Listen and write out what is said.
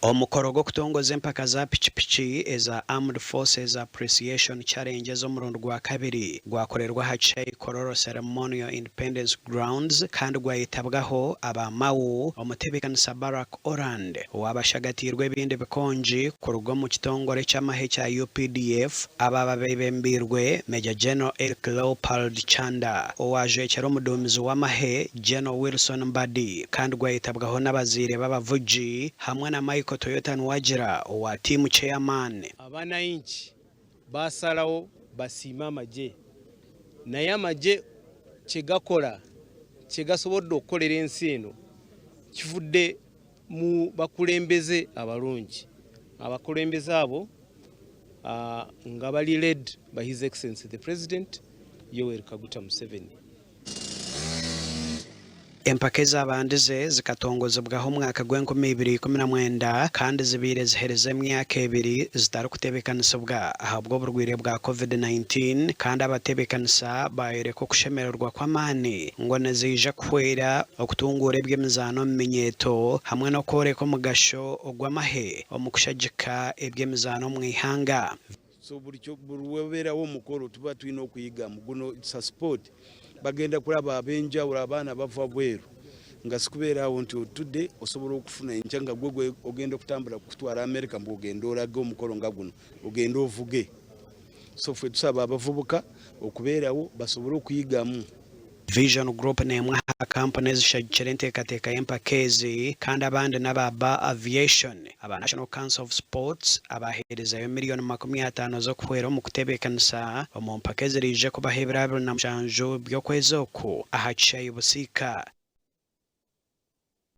Omukoro gw'okutongoza empaka za pikipiki eza Armed Forces Appreciation Challenge ez'omurundi gwakabiri gwakorerwa aha kishaayi Kololo Ceremonial Independence Grounds kandi gwayetabwaho aba Mao, omutebeekanisa Barrack Oland owaabashagatiirwe ebindi bikongi kuruga omu kitongore ky'amahe kya UPDF abaaba beebembeirwe Major General Eric Leopold Chanda owaajwekyera omuduumizi w'amahe General Wilson Mbadi kandi gwayetabwaho n'abazaire b'abavugi hamwe na Michael Toyota Nuwagira owa tiimu chairman. Abananchi basalawo basiime amagye naye amagye kyegakora kyegasobodde okukolera ensi eno kivudde mu bakulembeze abalungi. Abakulembeze abo nga bali led by His Excellency the President Yoweri Kaguta Museveni. Empaka ezaabandize zikatongozibwaho omwaka gw'enkumi ibiri ikumi na mwenda kandi zibaire ziherize emyaka ebiri zitarikutebeekanisibwa ahabw'oburwaire bwa Covid 19 kandi abatebeekanisa baayoreka okushemererwa kw'amaani ngu niziija kuhwera okutunguura eby'emizaano omu minyeeto hamwe n'okworeka omugasho ogw'amahe omu kushagika eby'emizaano omu ihanga. So buri webeeraho omukoro tuba twine okuyigamu guno it's a sport bagenda kuraba abenjawulo abaana bava bweru nga sikubeera awo nti otude osobola okufuna enkya nga gwe ogenda okutambula kukutwara America mbu ogende olage omukolo nga guno ogende ovuge so ffe tusaba abavubuka okubeerawo basobole okuyigamu. Vision Group n'emwe aha kampuni ezishagikire enteekateeka y'empaka ezi kandi abandi n'aba Bar Aviation, aba National Council of Sports abaaheerezayo miriyoni 50 z'okuhwera omu kutebeekanisa omu mpaka eziraije kubaho ebiro 27 by'okwezi oku aha kishaayi Busiika.